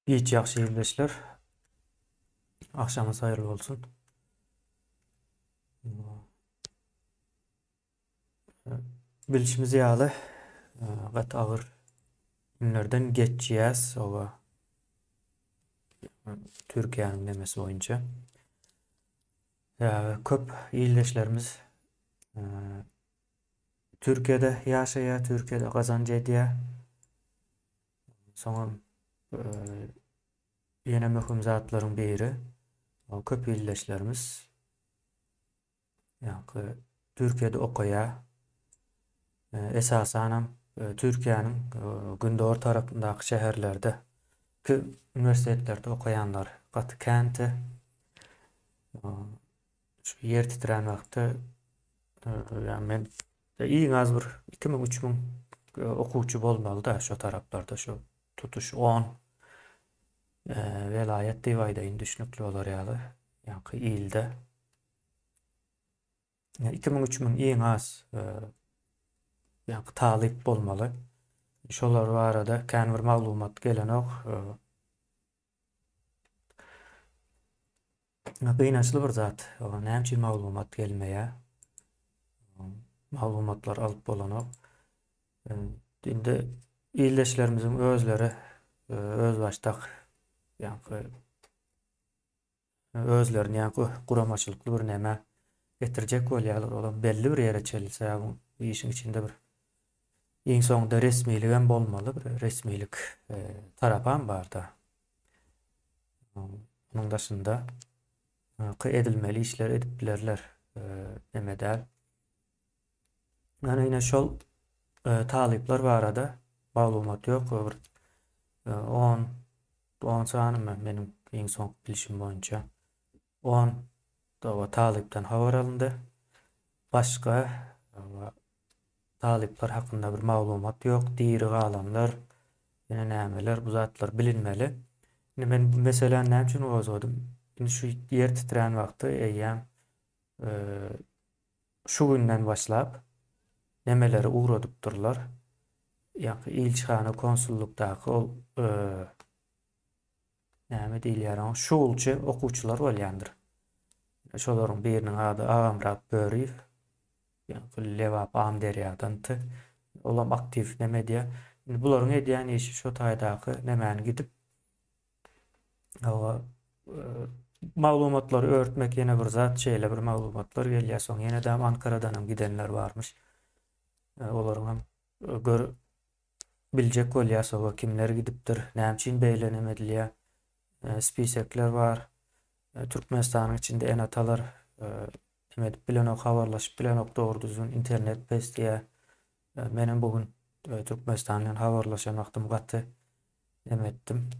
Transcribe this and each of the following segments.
Giç ýagşy ildeşler. Agşamyňyz haýyrly bolsun. Bilşimiz ýaly, gaty agyr günlerden geçýäs, oba Türkiýäniň nemesi boýunça. Köp ildeşlerimiz Türkiýede ýaşaýar, Türkiýede gazanç edýär. Soňam ýene möhüm zatlaryň biri, köp ildeşlerimiz ýaňky Türkiýede okaýar. Esasanam Türkiýäniň gündogar tarapyndaky şäherlerde ki uniwersitetlerde okaýanlar gaty känti. Şu ýer titrän wagtda ýa men iň az bir 2000 3000 okuwçy bolmaly-da şo taraplarda şu tutuş 10 welaýat diýip aýdaýyn düşnükli bolar ýaly ýaňky ilde 2000 3000 iň az ýaňky talyp bolmaly. Şolar barada kän bir maglumat gelenok. Gynançly bir zat. Näme üçin maglumat gelmeýär? Maglumatlar alyp bolanok. Indi ildeşlerimiziň özleri özbaşdak ýaňky özlerini ýaňky guramaçylykly bir näme getirjek bolýarlar. Olam belli bir ýere çenli sebäbi bu işiň içinde bir iň soňunda resmiligem bolmaly, bir resmilik tarapam barda. Onuň daşynda edilmeli işleri edip bilerler. Neme däl. Ýöne ine şol talyplar barada maglumat ýok. Bir 10 10 sanymy meniň iň soňky bilşim boýunça 10 talypdan habar alyndy. Başga Talyplar hakynda bir maglumat ýok, diri galanlar, ýene nämeler, bu zatlar bilinmeli. Indi men bu meseläni näme üçin gozgadym? Indi şu ýer titrän wagty eýýäm şu günden başlap nemeleri ugradypdyrlar. Ýaňky ilçihana konsullykdaky ol näme diýilýär oňa, şugulçy okuwçylar bolýandyr. Şolaryň biriniň ady Agamyrat Böriýew. Ýaňky Lebap Amyderýadandy. Olam aktiw neme edýär. Indi bularyň edýän işi şo taýdaky nemäni gidip hawa maglumatlary örtmek ýene bir zat, şeýle bir maglumatlar gelýär. Soň ýene-de Ankaradanam gidenler barmyş. Olaryň hem gör biljek bolýas oba kimler gidipdir, näme üçin beýle neme edilýär. Spisekler bar. Türkmenistanyň içinde ene-atalar neme edip bilenok, habarlaşyp bilenok dogry düzgün, internet pes diýýär. Menem bu gün Türkmenistan bilen habarlaşan wagtym gaty neme etdim.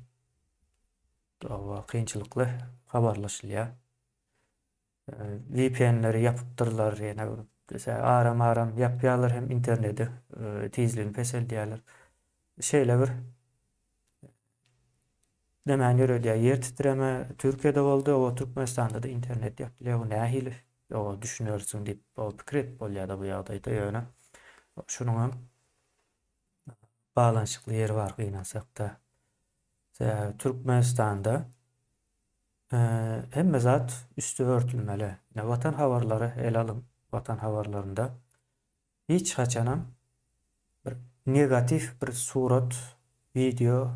Kynçylykly habarlaşylýar. VPN-leri ýapypdyrlar ýene aram-aram ýapýarlar hem interneti tizligini peseldýärler. Şeýle bir nämäni ýöredýär? Ýer titreme Türkiýede boldy, o Türkmenistanda-da internet ýapylýar. Bu nähili? O düşünersiň diýip, o pikir edip bolýar-da bu ýagdaýda ýöne şunuň hem baglanyşykly ýeri bar gynansak-da. Sebäbi Türkmenistanda Hemme zat üsti örtülmeli. Ine Watan habarlary ele alyň. Watan habarlarynda hiç haçanam bir negatiw bir surat, wideo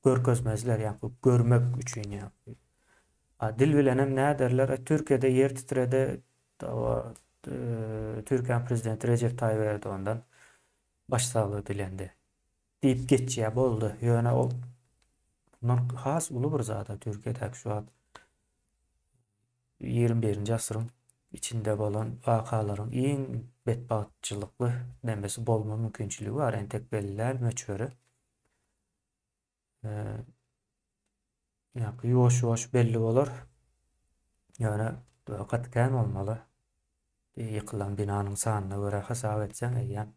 görkezmezler, ýa-ni görmek üçin ýa. A dil bilenem näderler? Türkiýede ýer titredi, Türkiýäniň prezidenti Rejep Taýyp Erdogandan başsaglygy dilendi. Diýip geçýär boldy. Ýöne ol mundan has uly bir zada Türkiýedäki şu wagt 21-nji asyryň içinde bolan wakalaryň iň betbagtçylykly nemesi bolma mümkinçiligi bar. Entek belli däl möçberi. Ýa ýuwaş-ýuwaş belli bolar. Ýöne gaty kän bolmaly. Ýykylan binanyň sanyna görä hasap etseň eýýäm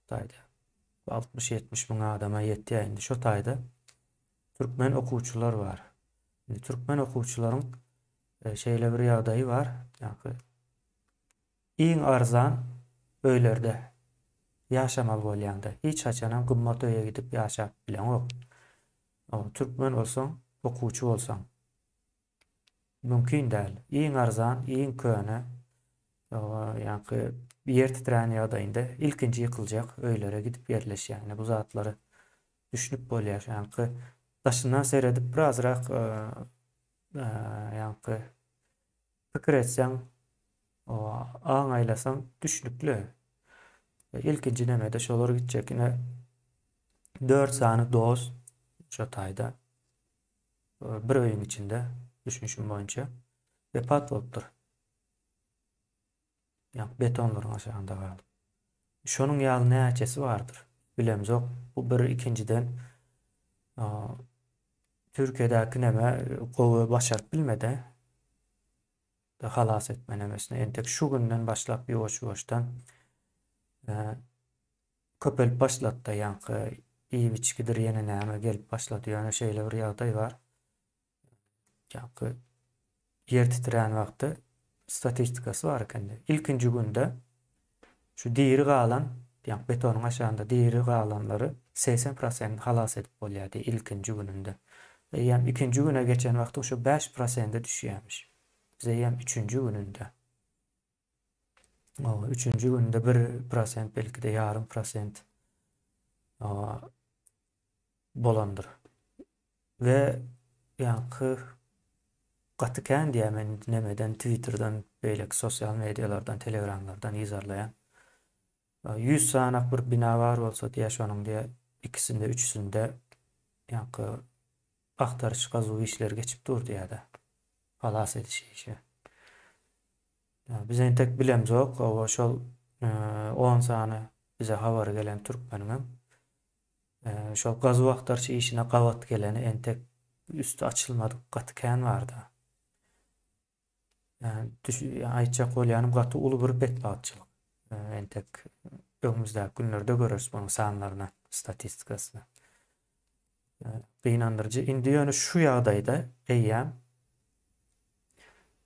taýda 60-70 müň adama ýetýär. Indi şo taýda türkmen okuwçylar bar. Indi türkmen okuwçylaryň e, şeýle bir ýagdaýy bar. Ýa iň arzan öýlerde ýaşamaly bolýaňda. Hiç haçanam gymmat öýe gidip ýaşap bileňok. Türkmen bolsaň, okuwçy bolsaň. Mümkin däl. Iň arzan, iň köne, ýaňky ýer titrän ýagdaýynda ilkinji ýykyljak öýlere gidip ýerleşýär. Ine bu zatlary düşünip bolýar. Ýaňky daşyndan seredip birazrak ýaňky pikir etseň, aň aýlasaň düşnükli. Ilkinji nemede şolar gitjek. Ine 4 sany dost şo taýda. Bir öýüň içinde düşünişim boýunça wepat bolupdyr. Ýa betonlaryň aşagynda galyp. Şonuň ýaly näçesi bardyr? Bilemzok. Bu bir ikinjiden Türkiýedäki neme gowy başaryp bilmedi. Halas etme nemesini. Entek şu günden başlap ýuwaş-ýuwaşdan köpelip başlady-da ýaňky iýip-içgidir ýene näme gelip başlady. Ýöne şeýle bir ýagdaý bar. Ýaňky ýer titrän wagty statistikasy bar ekende. Ilkinji günde şu diri galan, ýaňky betonyň aşagynda diri galanlary 80 prosentini halas edip bolýar diýip ilkinji gününde. Eýýäm ikinji güne geçen wagty şu 5 prosente düşýärmiş. Biz eýýäm üçünji gününde. Üçünji günde 1% belki-de ýarym prosent bolandyr. We ýaňky gaty kän diýýär men nemeden Twitterden beýleki sosial medialardan telegramlardan yzarlaýan. 100 sanak bir bina bar bolsa diýýär şonuň diýýär ikisinde üçüsinde ýaňky agtaryş gazuw işleri geçip dur diýýär-de. Halas ediş işi. Biz entek bilemzok, hawa şol 10 sany bize habary gelen türkmeniňem şol gazuw agtaryş işine gabat geleni entek üsti açylmadyk gaty kän barda. Aýtjak bolýanym gaty uly bir betbagtçylyk. Entek öňümizdäki günlerde göreris munuň sanlaryny, statistikasyny. Gynandyryjy. Indi ýöne şu ýagdaýda eýýäm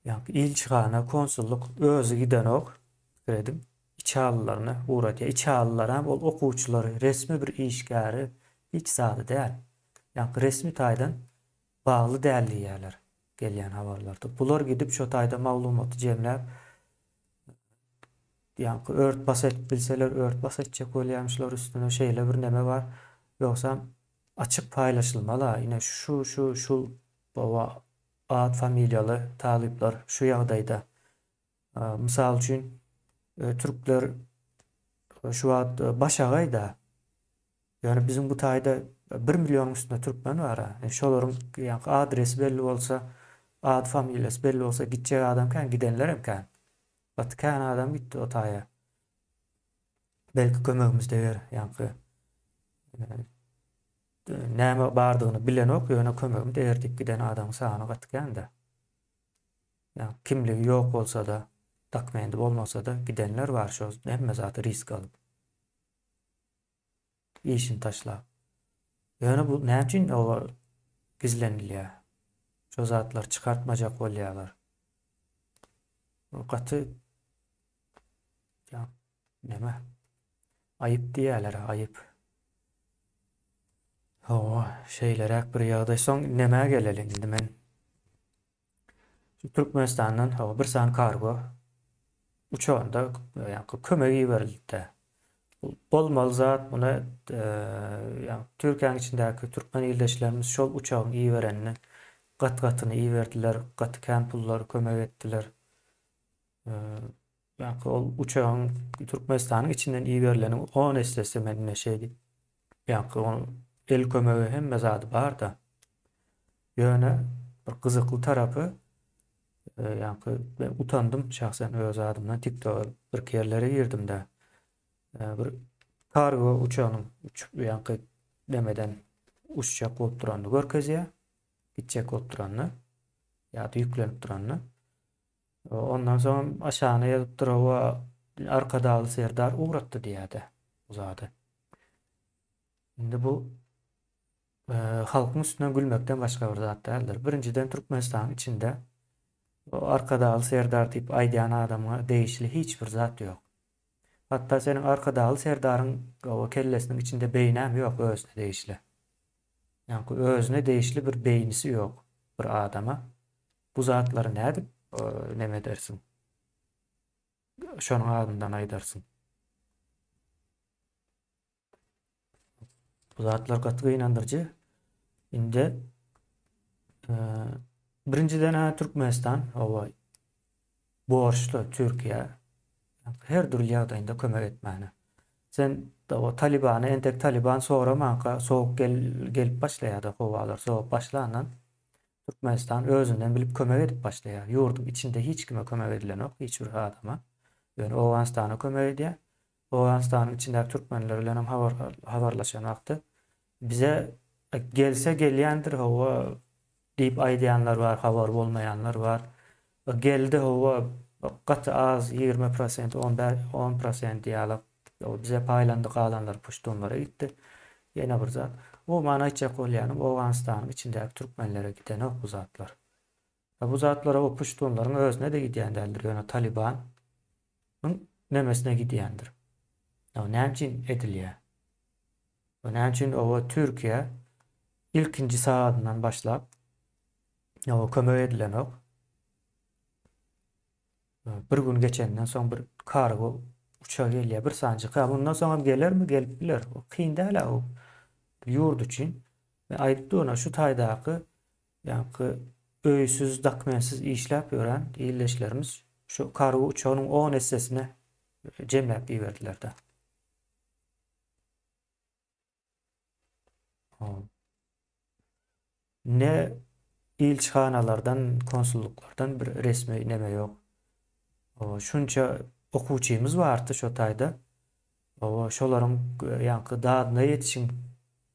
ýa ilçihana, konsullyk özi gidenok, pikir ediň, içalylaryny ugradýar. Içalylaram ol okuwçylary, resmi bir işgäri hiç zady däl. Ýa resmi taýdan bagly däl diýýärler gelýän habarlarda. Bular gidip şo taýda maglumaty jemläp, ýaňky ört bas edip bilseler ört bas etjek bolýarmyşlar üstüne şeýle bir neme bar. Ýogsam açyk paýlaşylmaly-a ine şu şu şu baba at familiýaly talyplar şu ýagdaýda. Mysal üçin türkler şu wagt başagaý-da. Ýöne biziň bu taýda bir millionyň üstünde türkmen bar-a. Şolaryň ýaňky adresi belli bolsa, ady familiýasy belli bolsa gitjek adam kän, gidenlerem kän. Gaty kän adam gitdi o taýa. Belki kömegimiz deger ýaňky näme bardygyny bilenok, ýöne kömegim deger diýip giden adamyň sany gaty kän-de. Ýa kimligi ýok bolsa-da, dokumendi bolmasa-da gidenler bar şo hemme zady risk alyp. Işini taşlap. Ýöne bu näme üçin oba gizlenilýär? Şo zatlary çykartmajak bolýarlar. Bu gaty ýa neme? Aýyp diýýärler, aýyp. Hawa, şeýleräk bir ýagdaý. Soň nämä geleli indi men? Şu Türkmenistandan hawa bir sany kargo uçagynda ýa-da kömek iberildi. Bu bolmaly zat muny ýa Türkiýäniň içindäki türkmen ildeşlerimiz şol uçagyň iberenini gat-gatyny iberdiler, gaty kän pullar kömek etdiler. Ýa-da ol uçagyň Türkmenistanyň içinden iberileniň 10 essesi men ine şeý diýip ýa-da onuň el kömegi hemme zady bar-da. Ýöne bir gyzykly tarapy ýaňky men utandym şahsen öz adymdan TikToka birki ýerlere girdim-de. Bir kargo uçagynyň uçup ýaňky nemeden uçjak bolup duranyny görkezýär. Gitjek bolup duranyny ýa-da ýüklenip duranyny. Ondan soň aşagyna ýazypdyr, hawa Arkadagly Serdar ugratdy diýýär-de bu zady. Indi bu halkyň üstünden gülmekden başga bir zat däldir. Birinjiden Türkmenistanyň içinde Arkadagly Serdar diýip aýdýan adamyňa degişli hiç bir zat ýok. Hatda seniň Arkadagly Serdaryň kellesiniň içinde beýnäm ýok özüne degişli. Ýaňky özüne degişli bir beýnisi ýok bir adama bu zatlary nädip neme edersiň? Şonuň adyndan aýdarsyň. Bu zatlar gaty gynandyryjy. Indi birinjiden ha Türkmenistan hawa borçly Türkiýä her dürli ýagdaýynda kömek etmäne. Sen o Talibany entek Taliban soramanka sowuk gel, gelip başlaýar-da howalar sowup başlandan Türkmenistan özünden bilip kömek edip başlaýar. Ýurduň içinde hiç kime kömek edilenok, hiç bir adama. Ýöne Owganystana kömek edýär. Owganystanyň içindäki türkmenler bilen hem habar habarlaşan wagty bize gelse gelýändir hawa diýip aýdýanlar bar, habar bolmaýanlar bar. Geldi hawa gaty az 20 prosent, 10 prosent ýaly bize paýlandy galanlar puştunlara gitdi. Ýene bir zat. Umuman aýtjak bolýanym Owganystanyň içindäki türkmenlere gidenok bu zatlar. Bu zatlar o puştunlaryň özüne-de gidýän däldir, ýöne Taliban nyň nemesine gidýändir. O näme üçin edilýär? O näme üçin oba Türkiýe ilkinji sagadyndan başlap o kömek edilenok. Bir gün geçenden soň bir kargo uçak gelýär, bir sanjyk. Ha, bundan soň hem gelermi? Gelip biler. O kyn däl o ýurt üçin. Men aýdyp durna şu taýdaky Ýaňky öýsüz, dokumentsiz işläp ýören ildeşlerimiz şu kargo uçagynyň on essesini jemläp iberdiler-de. Ne ilçihanalardan, konsulluklardan bir resmi neme ýok. Şunça okuwçymyz bardy şo taýda. Hawa, şolaryň ýaňky dadyna ýetişiň.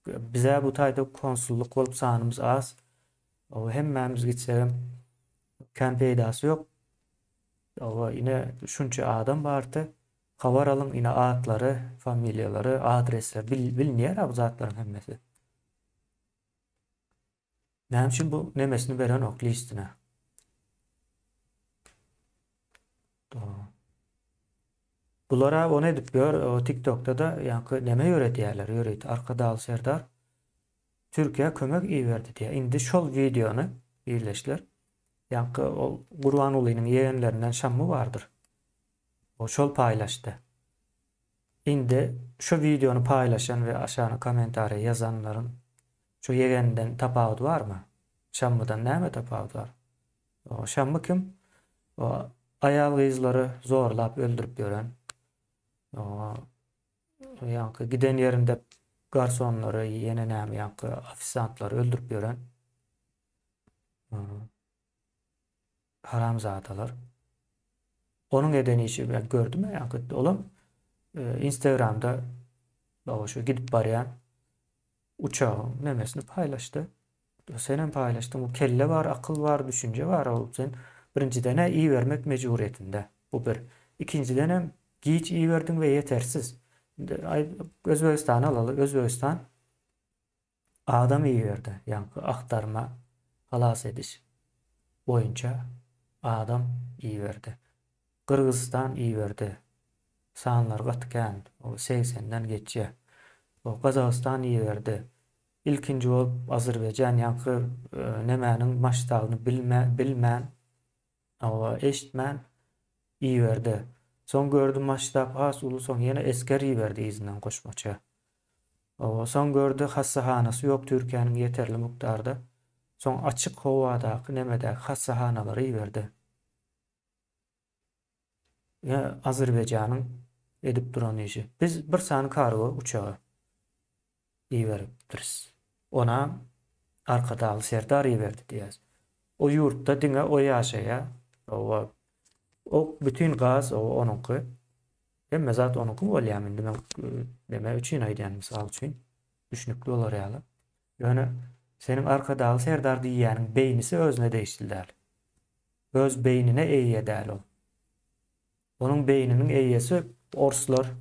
Bizä bu taýda konsullyk bolup sanymyz az. Hawa, hemmämiz gitsegem kän peýdasy ýok. Hawa, ine şunça adam bardy. Habar alyň, ine atlary, familiýalary, adresleri bilinýär-ä bu zatlaryň hemmesi. Näme üçin bu nemesini berenok listine? Bulara ony edip ýör, o TikTokda da ýaňky neme ýöredýärler, ýörite Arkadagly Serdar Türkiýä kömek iberdi diýýär. Indi şol wideony birleşdiler. Ýaňky ol Gurbangulynyň ýegenlerinden Şammy bardyr. O şol paýlaşdy. Indi şu wideony paýlaşan we aşagyna kommentariýa ýazanlaryň şu ýegeninden tapawudy barmy? Şammydan näme tapawudy bar? O Şammy kim? O aýal-gyzlary zorlap öldürip ýören. O ýaňky giden ýerinde garsonlary, ýene näme ýaňky ofisiantlary öldürip ýören. Haramzadalar. Onuň eden işi ben gördüm ýaňky olam e, Instagramda baba şu gidip barýan uçagyň nemesini paýlaşdy. Sen hem paýlaşdyň. Bu kelle bar, akyl bar, düşünje bar. Ol sen birinjiden hä ibermek mejburyýetinde. Bu bir. Ikinjiden hem giç iberdiň we ýetersiz. Özbegistany alaly. Özbegistan Adam iberdi, ýaňky agtarma, halas ediş boýunça adam iberdi. Gyrgyzystan iberdi. Sanlary gaty kän, o segsenden geçýär. O Gazagystan iberdi. Ilkinji bolup Azerbaýjan ýaňky nemäniň masştabyny bilmän, Hawa, eşitmän iberdi. Soň gördi masştab has uly soň ýene esger iberdi yzyndan goşmaça. Hawa, soň gördi hassahanasy ýok Türkiýäniň ýeterli mukdarda. Soň açyk howadaky nemedäki hassahanalara iberdi. Ýa Azerbaýjanyň edip duran işi. Biz bir sany kargo uçagy iberipdiris. Onam Arkadagly Serdar iberdi diýýäs. O ýurtda diňe o ýaşaýar. Hawa. O bütin gaz o onuňky. Hemme zat onuňky bolýar indi men neme üçin aýdýan mysal üçin düşnükli bolar ýaly. Ýöne seniň Arkadagly Serdar diýýäniň beýnisi özüne degişli däl. Öz beýnine eýe däl ol. Onuň beýniniň eýesi orslar.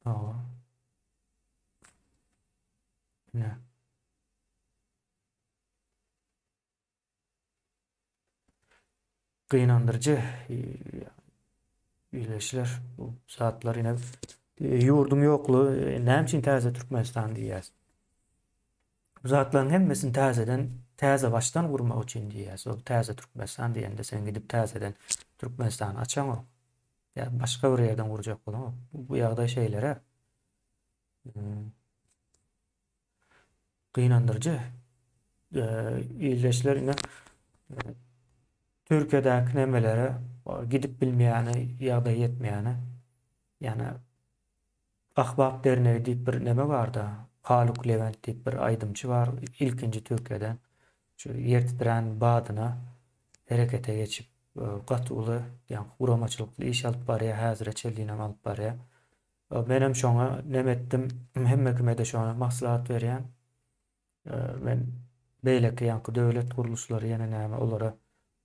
Hawa. Ine. Gynandyryjy ýüzleşler bu zatlar ine ýurduň ýoklugy näme üçin täze Türkmenistan diýýäs. Bu zatlaryň hemmesini täzeden, täze başdan gurmak üçin diýýäs. Ol täze Türkmenistan diýende sen gidip täzeden Türkmenistany açaňok. Ýa başga bir ýerden gurjak bolaňok. Bu ýagdaý şeýleräk. Gynandyryjy. Ildeşler ine Türkiýedäki nemelere gidip bilmeýäne, ýagdaýy ýetmeýäne, ýagny Ahbap dernegi diýip bir neme barda, Haluk Lewent diýip bir aýdymçy bar, ilkinji Türkiýeden şu ýer titrän badyna herekete geçip, gaty uly, ýagny guramaçylykly iş alyp barýar, häzire çenlinem alyp barýar. Menem şoňa neme etdim, hemme kime-de şony maslahat berýän. Men beýleki ýaňky döwlet gurluşlary ýene näme olara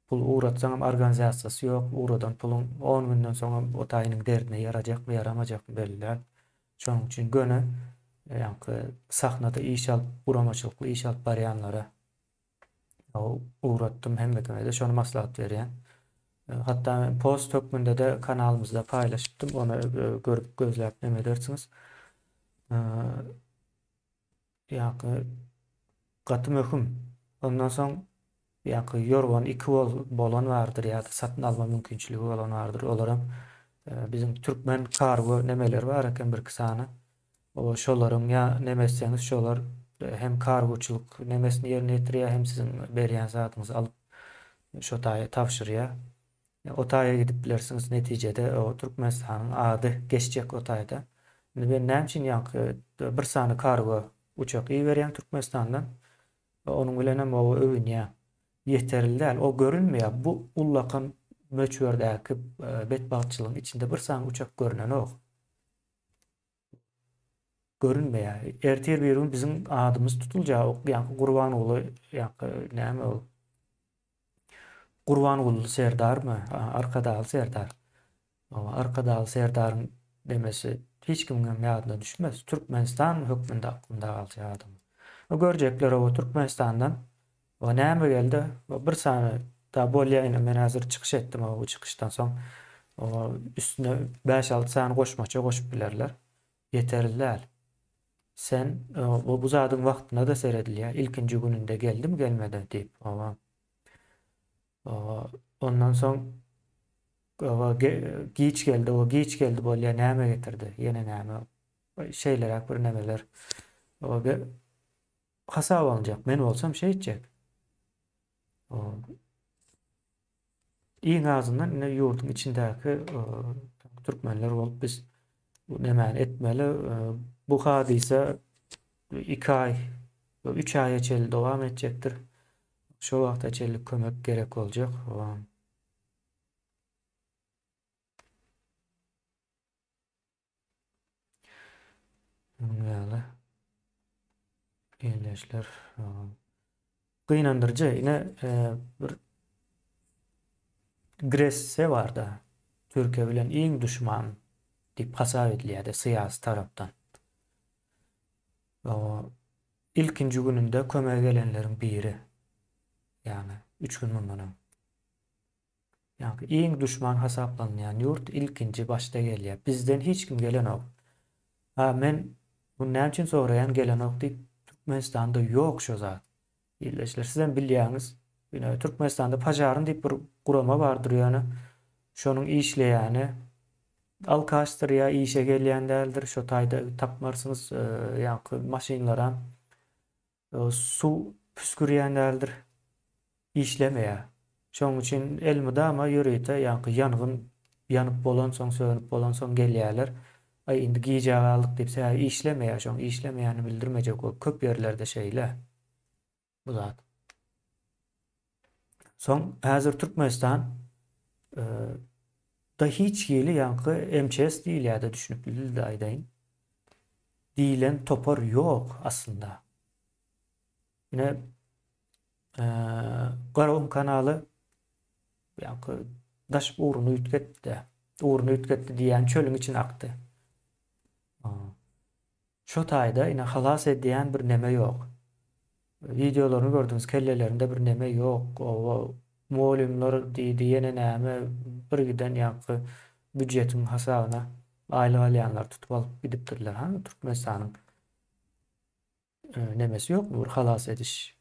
pul ugratsaňam organizasiýasy ýok, ugradan puluň on günden soňam o taýynyň derdine ýarajakmy, ýaramajakmy belli däl. Şonuň üçin göni ýaňky sahnada iş alyp, guramaçylykly iş alyp barýanlara ugratdym, hemmekime-de şony maslahat berýän. Hatda men post hökmünde-de kanalymyzda paýlaşypdym, ony görüp gözläp neme edersiňiz. Ýaňky gaty möhüm. Ondan soň ýaňky ýorgany iki bolan bardyr ýa-da satyn alma mümkinçiligi bolan bardyr. Olaram biziň türkmen kargo nemeleri bar eken birki sany. O şolaryň ýa neme etseňiz şolar hem kargoçylyk nemesini ýerine ýetirýär hem siziň berýän zadyňyzy alyp şo taýa tabşyrýar. O taýa gidip bilersiňiz netijede o Türkmenistanyň ady geçjek o taýda. Indi men näme üçin ýaňky bir sany kargo uçak iberýän Türkmenistandan onuň bilenem oba öwünýän. Ýeterli däl o görünmeýär bu ullakan möçberdäki betbagtçylygyň içinde bir sany uçak görnenok. Görünmeýär. Ertir bir gün biziň adymyz tutuljak, ýaňky Gurbanguly, ýaňky näme ol? Gurbanguly Serdarmy? Arkadagly Serdar. Arkadagly Serdaryň demesi hiç kimiň hem ýadyna düşmez. Türkmenistan hökmünde aklynda galjak adam. Görjekler o Türkmenistandan O näme geldi? O bir sany da bolýa ine men häzir çykyş etdim o bu çykyşdan soň o üstüne 5-6 sany goşmaça goşup bilerler. Ýeterli däl. Sen bu, bu zadyň wagtyna da seredilýär. Ilkinji gününde geldimi gelmedi diýip. Oba. Ondan soň oba giç geldi, o giç geldi bolýa näme getirdi? Ýene näme? Şeýleräk bir nemeler. Oba Hasap alynjak. Men bolsam şeýtjek. Iň azyndan ine ýurduň içindäki türkmenler bolup biz bu nemäni etmeli. Bu hadysa 2 aý, 3 aýa çenli dowam etjekdir. Şo wagta çenli kömek gerek boljak. Munuň ýaly ildeşler gynandyryjy ine e, bir Gresiýa barda Türkiýe bilen iň duşman diýip hasap edilýärdi syýasy tarapdan. O ilkinji gününde kömege gelenleriň biri. Ýagny 3 gün mundan öň. Ýaňky iň duşman hasaplanylýan ýurt ilkinji başda gelýär. Bizden hiç kim gelenok. Ha men muny näme üçin soraýan gelenok diýip Türkmenistanda ýok şo zat. Ildeşler sizem bilýäňiz. Ine Türkmenistanda Pažaryn diýip bir gurama bardyr ýöne şonuň işleýäni alkaşdyr ýa işe gelýän däldir. Şo taýda tapmarsyňyz ýaňky maşynlaram Suw püskürýän däldir. Işlemeýär. Şonuň üçin elmydama ýörite ýaňky ýangyn ýanyp bolansoň, sönüp bolansoň gelýärler. Aý, indi gijä galdyk diýip, sebäbi işlemeýär. Şoň işlemeýänini bildirmejek bolup, köp ýerlerde şeýle bu zat. Soň häzir Türkmenistan da hiç hili ýaňky MÇS diýilýär-de düşünikli dilde aýdaýyn. Diýlen topar ýok aslynda. Ine Garagum kanaly ýaňky daş ugruny üýtgetdi. Ugruny üýtgetdi diýýän çölüň içine akdy. Şo taýda ine halas edýän bir neme ýok. Wideolaryny gördüňiz kellelerinde bir neme ýok oba mugallymlar diýdi ýene näme bir giden ýaňky býujetiň hasabyna aýlyk alýanlary tutup alyp gidipdirler hany Türkmenistanyň. nemesi ýokmy bir halas ediş?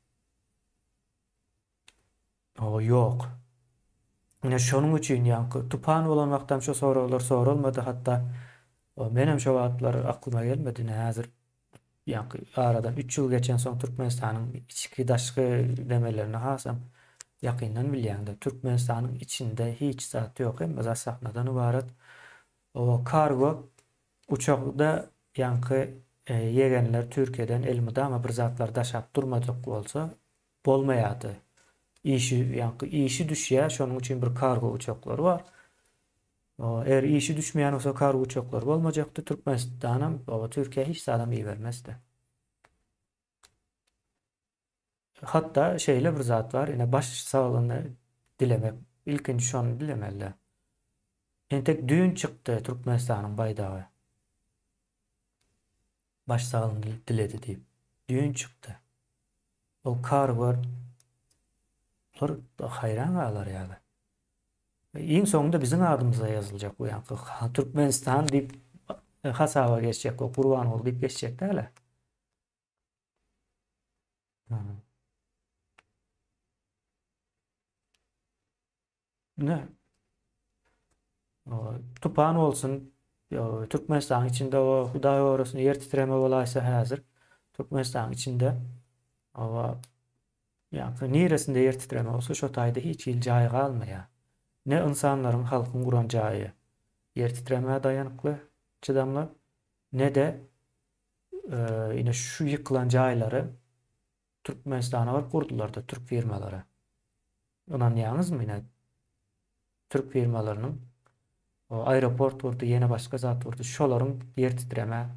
Hawa, ýok. Ine şonuň üçin ýaňky tupan bolan wagtam şo soraglar soralmady hatda menem şo wagtlar aklyma gelmedi ine häzir ýaňky aradan üç ýyl geçensoň Türkmenistanyň içki daşky nemelerini hasam ýakyndan bilýäňde Türkmenistanyň içinde hiç zat ýok hemme zat sahnadan ybarat. O kargo uçakda ýaňky ýegenler Türkiýeden elmydama bir zatlar daşap durmajak bolsa bolmaýardy. Işi ýaňky işi düşýär, şonuň üçin bir kargo uçaklary bar. Eger işi düşmeýän bolsa kargo uçaklary bolmajakdy. Türkmenistanam, oba Türkiýä hiç zadam ibermezdi. Hatda şeýle bir zat bar, ine baş saglygyny dilemek, ilkinji şony dilemeli. Entek düýn çykdy Türkmenistanyň baýdagy. Baş saglygyny diledi diýip. Düýn çykdy. Ol kargor lar haýran galar ýaly. Iň soňunda biziň adymyza ýazyljak bu ýaňky Türkmenistan diýip hasaba geçjek, Gurbanguly diýip geçjek däl-ä. Ne? Tupan bolsun, Türkmenistanyň içinde o Hudaý gorasyn ýer titreme bolaýsa häzir Türkmenistanyň içinde owa ýa niresinde ýer titreme bolsa şo taýda hiç hili jaý galmaýar. Ne ynsanlaryň halkyň guran jaýy ýer titremä daýanykly, çydamly, ne-de ine şu ýykylan jaýlary Türkmenistana baryp gurdular-da türk firmalary. Ynanýaňyzmy ine türk firmalarynyň o aeroport gurdy, ýene başga zat gurdy. Şolaryň ýer titremä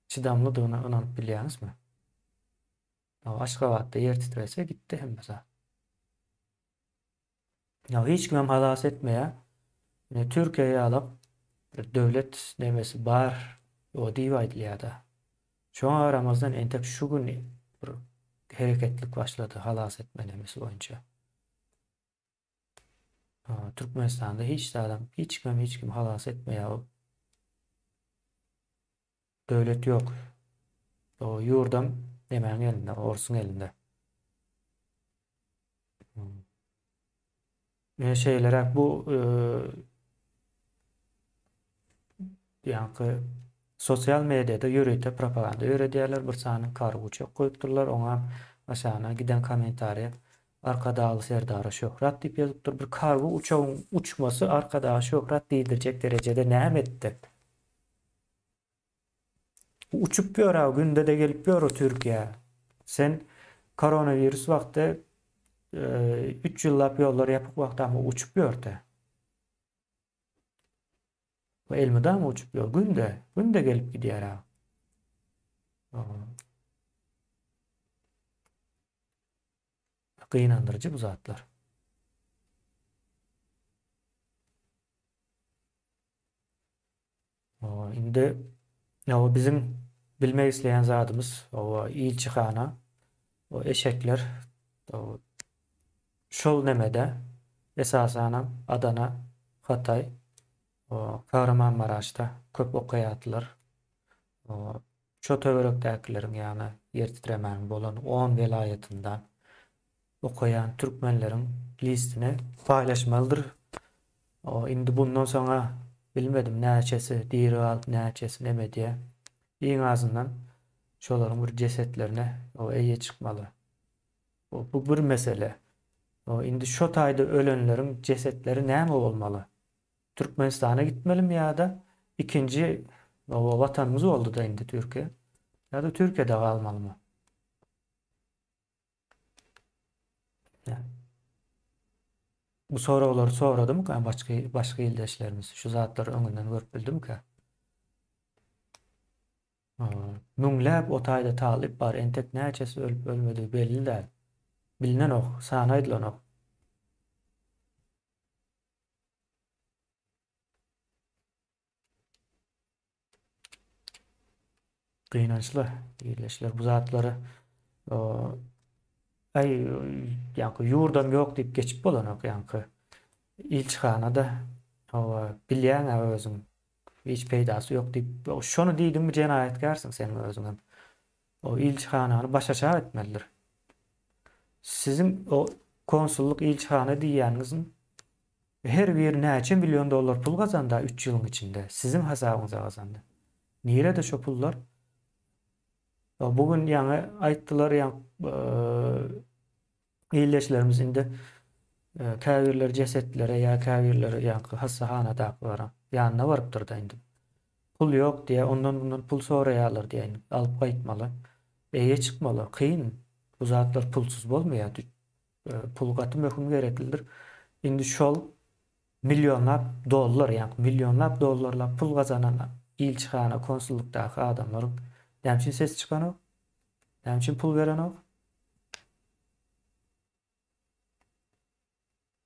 çydamlydygyna ynanyp bilýäňizmi? Aşgabatda ýer titrese gitdi hemme zat. Ýa hiç kimem halas etmeýär. Ine Türkiýe ýalak bir döwlet nemesi bar o diýip aýdylýar-da. Şoňa garamazdan entek şu gün bir hereketlik başlady halas etme nemesi boýunça. Türkmenistanda hiç zadam, hiç kimem hiç kimi halas etmeýär. Döwlet ýok. O ýurdam nemäň elinde, orsuň elinde. Ýöne şeýleräk bu ýaňky sosial mediada ýörite propaganda ýöredýärler. Bir sany kargo uçak goýupdyrlar. Oňa aşagyna giden kommentariýa Arkadagly Serdara şöhrat diýip ýazypdyr. Bir kargo uçagyň uçmasy Arkadaga şöhrat diýdirjek derejede näme etdi? Uçup ýör ha, günde-de gelip ýör o Türkiýä. Sen koronawirus wagty 3 ýyllap ýollar ýapyk wagty ama uçup ýördi. Bu elmydama uçup ýör, günde, günde gelip gidýär ha. Gynandyryjy bu zatlar. Indi o biziň bilmek isleýän zadymyz o ilçihana o eşekler o şol nemede esasanam Adana, Hatay, o Kahramanmaraşda köp okaýardylar. O şo töwerekdäkileriň ýagny ýer titremäniň bolan 10 welaýatyndan okaýan türkmenleriň listini paýlaşmalydyr. O indi bundan soňa bilmedim näçesi diri galyp näçesi neme edýär. Iň azyndan şolaryň bir jesetlerine o eýe çykmaly. O bu bir mesele. O indi şo taýda ölenleriň jesetleri näme bolmaly? Türkmenistana gitmelimi ýa-da ikinji o watanymyz boldy-da indi Türkiýe. Ýa-da Türkiýede galmalymy? Bu soraglary soradymyka başga başga ildeşlerimiz? Şu zatlary öňünden görüp bildimikä? Müňläp o taýda talyp bar, entek näçesi ölüp ölmedigi belli däl. Bilinenok, sany aýdylanok. Gynançly ildeşler bu zatlary aý ýaňky ýurdam ýok diýip geçip bolanok ýaňky ilçihanada hawa bilýäň-ä özüň hiç peýdasy ýok diýip şony diýdiňmi jenaýatkärsiň sen özüňem. O ilçihanany başaşak etmelidir. Siziň o konsullyk ilçihana diýýäniňiziň her biri näçe million dollar pul gazandy üç ýylyň içinde siziň hasabyňyza gazandy. Nirede şo pullar? Bu gün ýaňy aýtdylar ýaňy ildeşlerimiz indi käbirleri jesetlere ýa käbirleri ýaňky hassahanadakylara ýanyna barypdyr-da indi. Pul ýok diýýär, ondan-mundan pul soraýarlar diýýär indi. Alyp gaýtmaly. Eýe çykmaly. Kyn. Bu zatlar pulsuz bolmaýar. Pul gaty möhüm gereklidir. Indi şol millionlap dollar, ýaňky millionlap dollarlap pul gazanan ilçihana, konsullykdaky adamlaryň näme üçin sesi çykanok? Näme üçin pul berenok?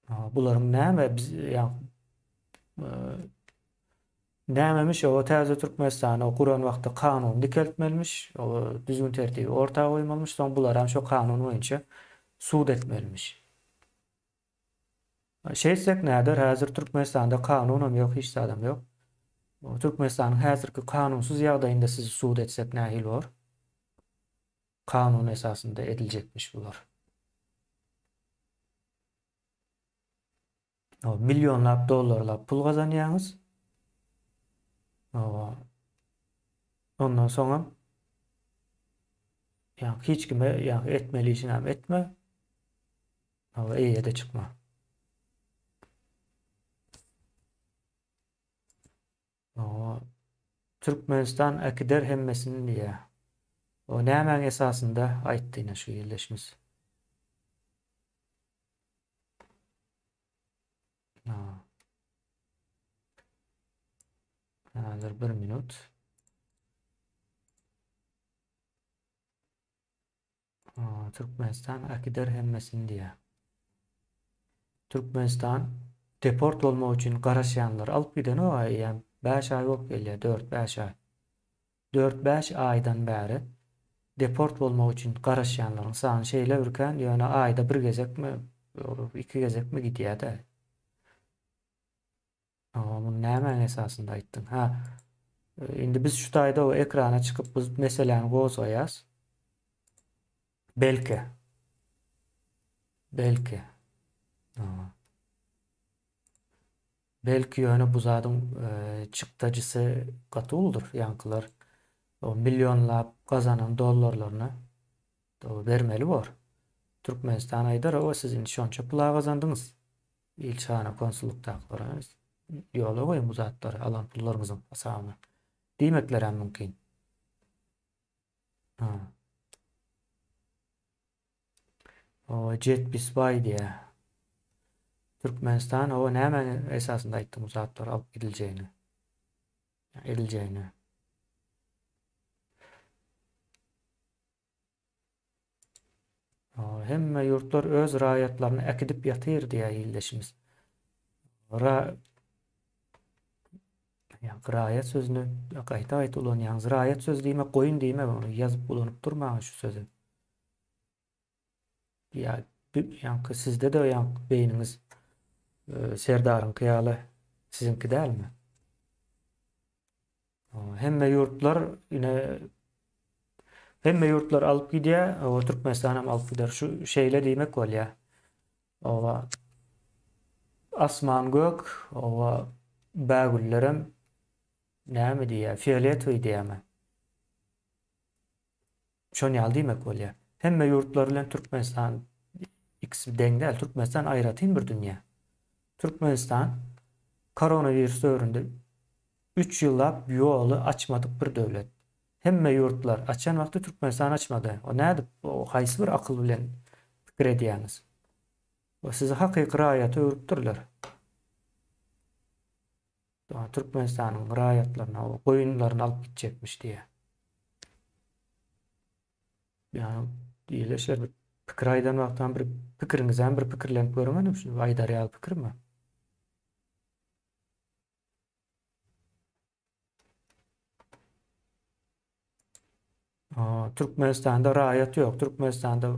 Bularyň näme biz ýa nämemiş o täze Türkmenistany guran wagtda kanun dikeltmelimiş, o düzgün tertibi orta goýmalymyş, soň bular hem şo kanun boýunça sud etmelimiş. Şeýtsek näder, häzir Türkmenistanda kanunam ýok, hiç zadam ýok. Türkmenistanyň häzirki kanunsyz ýagdaýynda sizi sud etsek nähili bor? Kanun esasynda ediljekmiş bular. Millionlap dollarlap pul gazanýaňyz. Ondan soňam ýa hiç kime ýa etmeli işiňem etme. Eýe-de çykma. Türkmenistan äkider hemmesini diýýär. O nämäň esasynda aýtdy ine şu ildeşimiz. Häzir bir minut. Türkmenistan äkider hemmesini diýýär. Türkmenistan deport bolmak üçin garaşýanlary alyp gidenok eýýäm 5 aý bolup gelýär, 4-5 aý. 4-5 aýdan bäri deport bolmak üçin garaşýanlaryň sany şeýle bir kän, ýöne aýda bir gezekmi, iki gezekmi gidýär-de. Hawa, muny nämäň esasynda aýtdyň? Ha, indi biz şu taýda o ekrana çykyp bu meseläni gozgaýas. Belki. Belki. Hawa. Belki ýöne bu zadyň e, çykdajysy gaty uludyr. Ýaňkylar o millionlap gazanan dollarlaryny bermeli bor. Türkmenistan aýdar, o siz indi şonça pula gazandyňyz. Ilçihana konsullykdakylara ýola goýuň bu zatlary alan pullaryňyzyň hasabyna diýmeklerem mümkin. Ha. O Jetbisbaý diýä. Türkmenistan o näme esasynda aýtdyň bu zatlary alyp gidiljegini? Ediljegini. Hemme ýurtlar öz raýatlaryny äkidip ýatyr diýýär ildeşimiz. Ra Ýa raýat sözüni gaýta-gaýta ulanýaňyz. Raýat sözi diýmek goýun diýmek, ony ýazyp ulanyp durmaň şu sözi. Ýa ýaňky sizde-de ýaňky beýniňiz e, Serdaryňky ýaly siziňki dälmi? Hemme ýurtlar ine hemme ýurtlar alyp gidýär, o Türkmenistan hem alyp gider. Şu şeýle diýmek bolýar. Owa asman gök, owa bägüllerem näme diýýär, fioletowy diýýärmi? Şon ýaly diýmek bolýar. Hemme ýurtlar bilen Türkmenistan ikisi deň däl. Türkmenistan aýratyn bir dünýä. Türkmenistan koronawirus döwründe 3 ýyllap ýoly açmadyk bir döwlet. Hemme ýurtlar açan wagty Türkmenistan açmady. O nädip, o haýsy bir akyl bilen pikir edýäňiz? O sizi hakyky raýata öwrüpdirler. Türkmenistanyň raýatlaryna o goýunlaryny alyp gitjekmiş diýýär. Ýa diýilişler bir pikir aýdan wagtam bir pikiriňizem bir pikirlenip görüň şunu aýdar ýaly pikirmi? Türkmenistanda raýat ýok. Türkmenistanda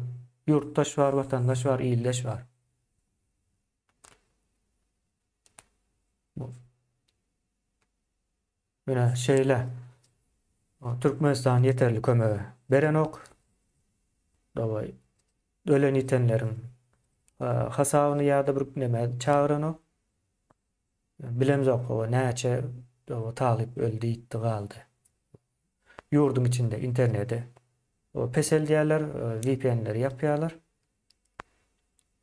ýurtdaş bar, watandaş bar, ildeş bar. Mine şeýle. Türkmenistan ýeterli kömegi berenok. Daway ölen ýitenleriň hasabyny ýa-da bir neme çagyranok. Bilemzok o näçe talyp öldi, ýitdi, galdy. Ýurduň içinde interneti peseldýärler, VPN-leri ýapýarlar.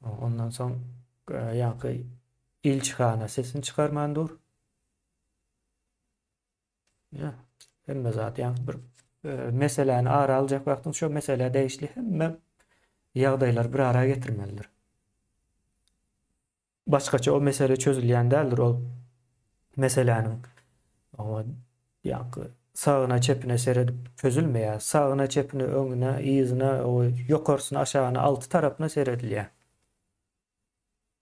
Ondan soň ýaňky ilçihana sesini çykarman dur. Ýa, hemme zat ýaňky bir e, meseläni ara aljak wagtyň şo meselä degişli hemme ýagdaýlary bir ara getirmelidir. Başgaça o mesele çözülýän däldir ol meseläniň oňa ýaňky sagyna çepine seredip çözülmeýär. Sagyna çepine öňüne yzyna o ýokarsyna aşagyna alty tarapyna seredilýär.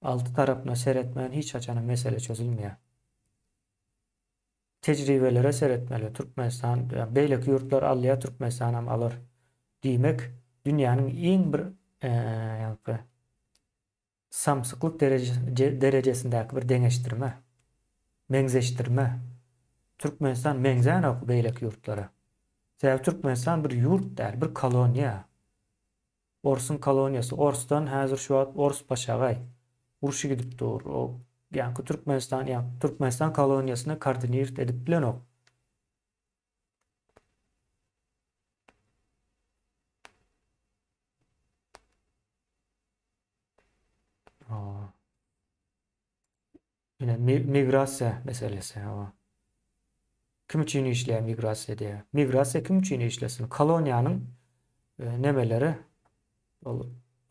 Alty tarapyna seretmän hiç haçanam mesele çözülmeýär. Tejribelere seretmeli. Türkmenistan beýleki ýurtlar alýar Türkmenistanam alar. Diýmek dünýäniň iň bir ýaňky samsyklyk derejesindäki bir deňeşdirme, meňzeşdirme. Türkmenistan meňzänok beýleki ýurtlara. Sebäbi Türkmenistan bir ýurt däl, bir koloniýa. Orsuň koloniýasy. Orsdan häzir şu wagt ors başagaý. Urşy gidip dur. O ýaňky Türkmenistan, ýa Türkmenistan koloniýasyny koordinirt edip bilenok. Ine migrasiýa meselesi. Kim üçin işleýär migrasiýa diýýär. Migrasiýa kim üçin işlesin? Koloniýanyň e, nemeleri ol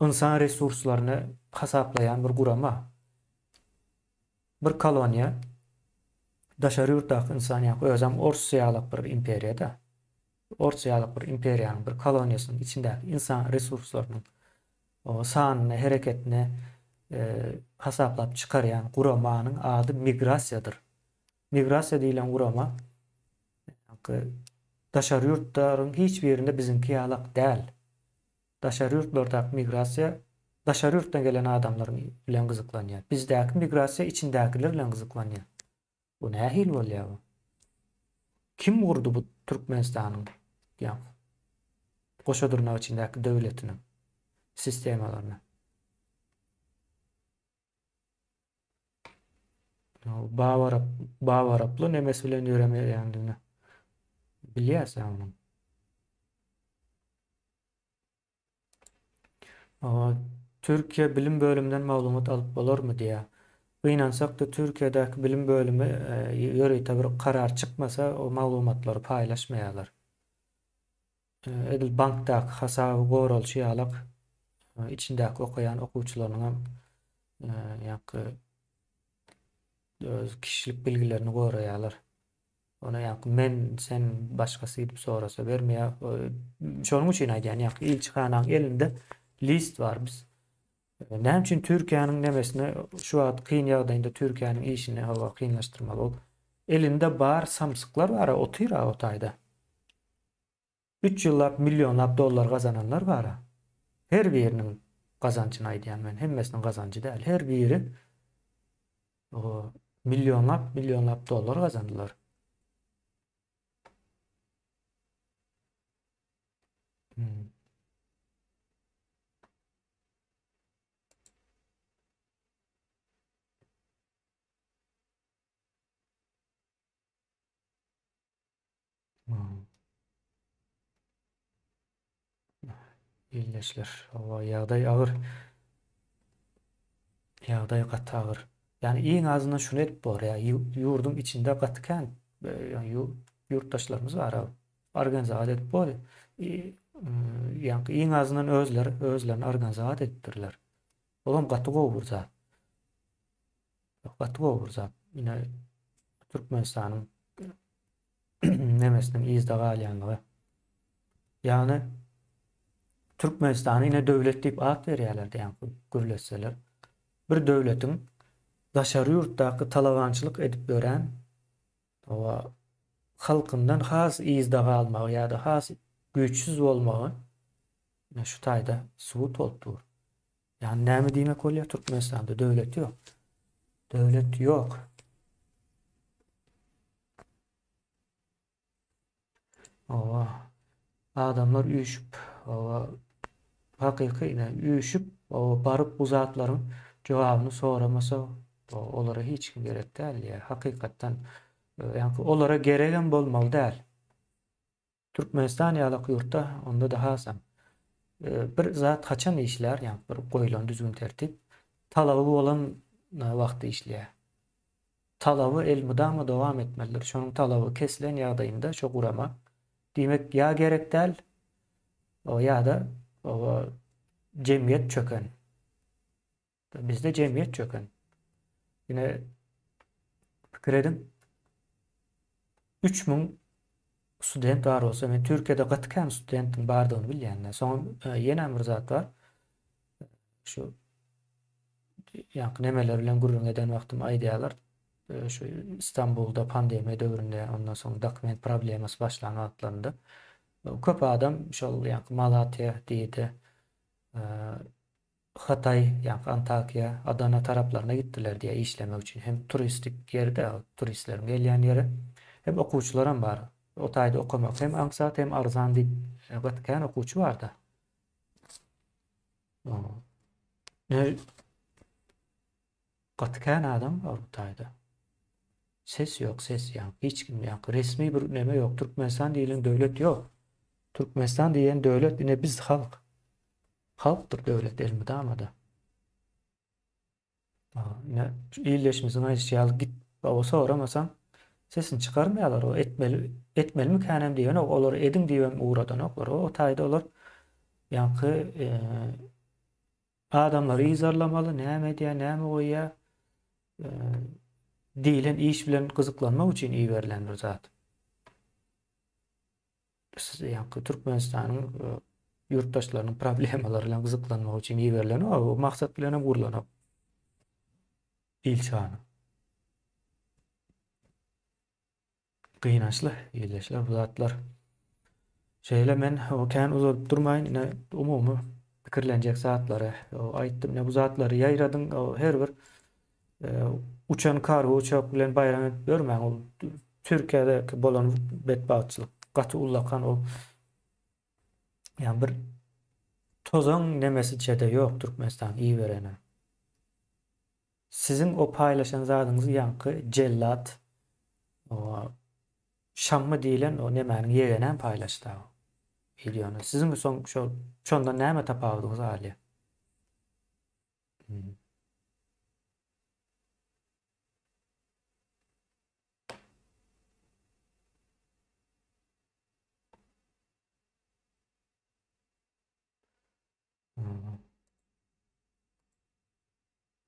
ynsan resurslaryny hasaplaýan bir gurama. Bir koloniýa daşary ýurtdaky ynsan ýa özem ors ýalak bir imperiýada. Ors ýalak bir imperiýanyň bir koloniýasynyň içindäki ynsan resurslarynyň sanyny, hereketini hasaplap çykarýan guramanyň ady migrasiýadyr. Migrasiýa diýlen gurama daşary ýurtlaryň hiç birinde biziňki ýalak däl. Daşary ýurtlardaky migrasiýa daşary ýurtdan gelen adamlar bilen gyzyklanýar. Bizdäki migrasiýa içindäkiler bilen gyzyklanýar. Bu nähili bolýar bu? Kim gurdy bu Türkmenistanyň ýa goşa dyrnak içindäki döwletiniň sistemalaryny? Babarap, babaraply nemesi bilen ýöremeýändigini bilýäs onuň. Türkiýe bilim bölüminden maglumat alyp bolarmy diýýär. Gynansak-da Türkiýedäki bilim bölümi ýörite bir karar çykmasa o maglumatlary paýlaşmaýarlar. Edil bankdaky hasaby goralşy ýalak içindäki okaýan okuwçylarynyňam ýaňky öz kişilik bilgilerini goraýarlar. Ony ýaňky men, sen, başgasy diýip sorasa bermeýär. Şonuň üçin aýdýan, ýaňky ilçihanaň elinde list bar. Biz näme üçin Türkiýäniň nemesine şu wagt kyn ýagdaýynda Türkiýäniň işini hawa kynlaşdyrmaly ol. Elinde bar samsyklar bar, otyr-a o taýda. Üç ýyllap millionlap dollar gazananlar bar-a. Her biriniň gazanjyny aýdýan men, hemmesiniň gazanjy däl. Her biri millionlap, millionlap dollar gazandylar. Hmm. Ildeşler, hawa ýagdaý agyr. Ýagdaý gaty agyr. Ýani iň azyndan şuny edip bor ýa ýurduň içinde gaty kän ýani ýurtdaşlarymyz bar. Organizat edip bor. Ýani iň azyndan özleri özlerini organizat edipdirler. Olam gaty gowy bir zat. Gaty gowy bir zat. Ine Türkmenistanyň nemesiniň yzda galýanlygy. Ýagny Türkmenistana ine döwlet diýip at berýärler diýen gürletseler. Bir döwletiň daşary ýurtdaky talabançylyk edip ýören owa halkyndan has yzda galmagy ýa-da has güýçsüz bolmagy ine şu taýda subut bolup dur. Ýagny näme diýmek bolýar? Türkmenistanda döwlet ýok. Döwlet ýok. Oba adamlar üýşüp, oba hakyky ine üýşüp, oba baryp bu zatlaryň jogabyny soramasa, olara hiç kim gerek däl diýýär. Hakykatdan ýaňky olara geregem bolmaly däl. Türkmenistan ýalak ýurtda onda-da hasam. Bir zat haçan işlär, ýaňky bir goýlan düzgün-tertip talaby bolan wagtda işleýär. Talaby elmydama dowam etmelidir. Şonuň talaby kesilen ýagdaýynda şo gurama diýmek ýa gerek däl, ýa-da jemgyýet çöken. Bizde jemgyýet çöken. Ine pikir ediň. 3000 student bar bolsa, men Türkiýede gaty kän studentiň bardygyny bilýän. Soň e, ýene bir zat bar. Şu ýaňky nemeler bilen gürrüň eden wagtym aýdýarlar. E, şu Istanbulda pandemiýa döwründe, ondan soň dokument problemasy başlan wagtlarynda e, köp adam şol ýaňky Malatýa diýdi. Hataý, ýaňky Antakyýa, Adana taraplaryna gitdiler diýýär işlemek üçin. Hem turistik ýeri-de, turistleriň gelýän ýeri. Hem okuwçylaram bar. O taýda okamak hem aňsat, hem arzan diýip, gaty kän okuwçy bar-da. Gaty kän adam bar bu taýda. Ses ýok, ses ýa. Hiç kim ýa. Resmi bir neme ýok. Türkmenistan diýlen döwlet ýok. Türkmenistan diýen döwlet ine biz halk. Halkdyr döwlet elmydama-da. Ine şu ildeşimiziň aýdyşy ýaly git baba soramasaň sesini çykarmaýarlar o etmeli etmelimikänem diýenok olar ediň diýibem ugradanoklar o taýda olar ýaňky e, adamlary yzarlamaly näme edýär näme goýýar e, diýlen iş bilen gyzyklanmak üçin iberilen bir zat. Ýaňky Türkmenistanyň e, ýurtdaşlarynyň problemalary bilen gyzyklanmak üçin iberilen o maksat bilen hem gurlanok. Ilçihana. Gynançly ildeşler bu zatlar. Şeýle men o kän uzadyp durmaýyn. Ine umumy pikirlenjek zatlary aýtdym. Ine bu zatlary ýaýradyň. Her bir e, uçan kargo uçak bilen baýram edip ýörmäň. Ol Türkiýedäki bolan betbagtçylyk gaty ullakan ol. Ýa bir tozan nemesiçe-de ýok Türkmenistan iberene. Siziň o paýlaşan zadyňyzy ýaňky jellat o Şammy diýlen o nemäniň ýegenem paýlaşdy o wideony. Siziň soň şo şondan näme tapawudyňyz galýar? Hmm.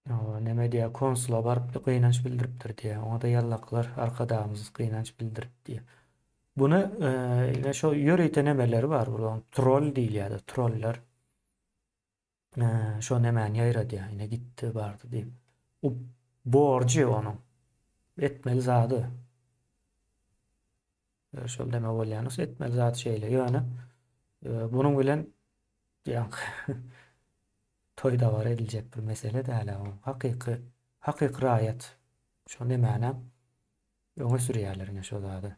Hawa, neme diýýär, konsula baryp gynanç bildiripdir diýýär. Oňa-da ýallaklar Arkadagymyz gynanç bildirip diýýär. Buny ine şo ýörite nemeleri bar bularyň, troll diýilýär-de, troller. Şo nemäni ýaýradýar, ine gitdi, bardy diýip. Bu borjy onuň. Etmeli zady. Şol neme bolýan bolsa etmeli zady şeýle. Ýöne bunuň bilen ýaňky toý dabara ediljek bir mesele däl o. Hakyky hakyky raýat şo nemänem öňe sürýärler ine şo zady.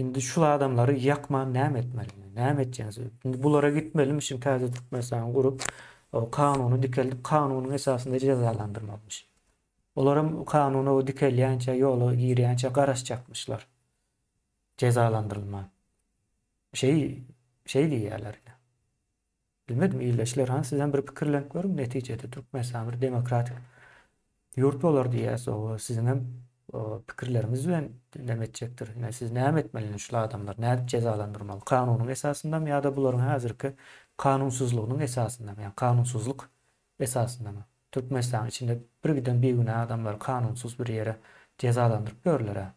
Indi şul adamlary ýakman näme etmeli? Näme etjeňiz? Indi bulara gitmelimişin täze Türkmenistany gurup, kanuny dikeldip, kanunyň esasynda jezalandyrmalymyş. Olaram kanuny dikelýänçä, ýola girýänçä garaşjakmyşlar. Jezalandyrylman. Şeý, şeý diýýärler. Bilmedim ildeşler, hany sizem bir pikirlenip görüň, netijede Türkmenistan bir demokratik ýurt bolar diýýäs, o siziňem pikirleriňiz bilen näme etjekdir. Ine siz näme etmeli şul adamlar, nädip jezalandyrmaly? Kanunyň esasyndamy ýa-da bularyň häzirki kanunsyzlygynyň esasyndamy? Ýa kanunsyzlyk esasyndamy? Türkmenistanyň içinde bir giden bigünä adamlary kanunsyz bir ýere jezalandyryp ýörler-ä.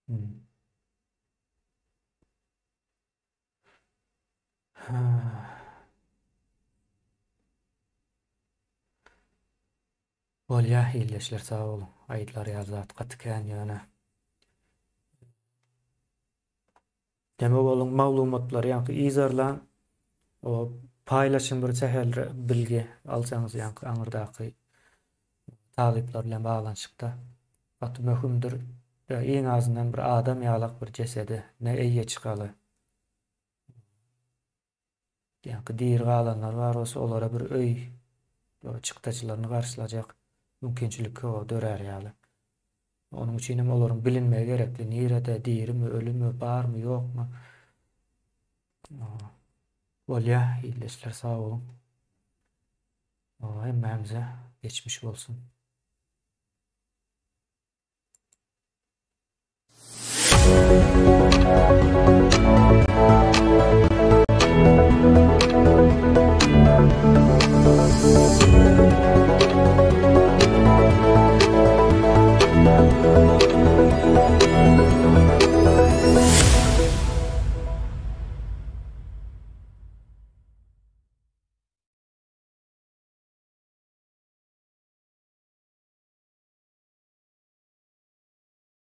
Hmm. Bolýa ildeşler sag boluň. Aýdylar ýaly zat gaty kän ýöne. Deme boluň maglumatlary ýaňky yzarlaň. O paýlaşyň bir sähel bilgi alsaňyz ýaňky aňyrdaky talyplar bilen baglanyşykda gaty möhümdir. Iň azyndan bir adam ýalak bir jesede ne eýe çykaly. Ýaňky diri galanlar bar bolsa olara bir öý çykdajylaryny garşylajak mümkinçilik dörär ýaly. Onuň üçin hem olaryň bilinmegi gerekli. Nirede, dirimi, ölümi, barmy, ýokmy? Bolýa, ildeşler sag boluň. Hemmämize geçmiş bolsun.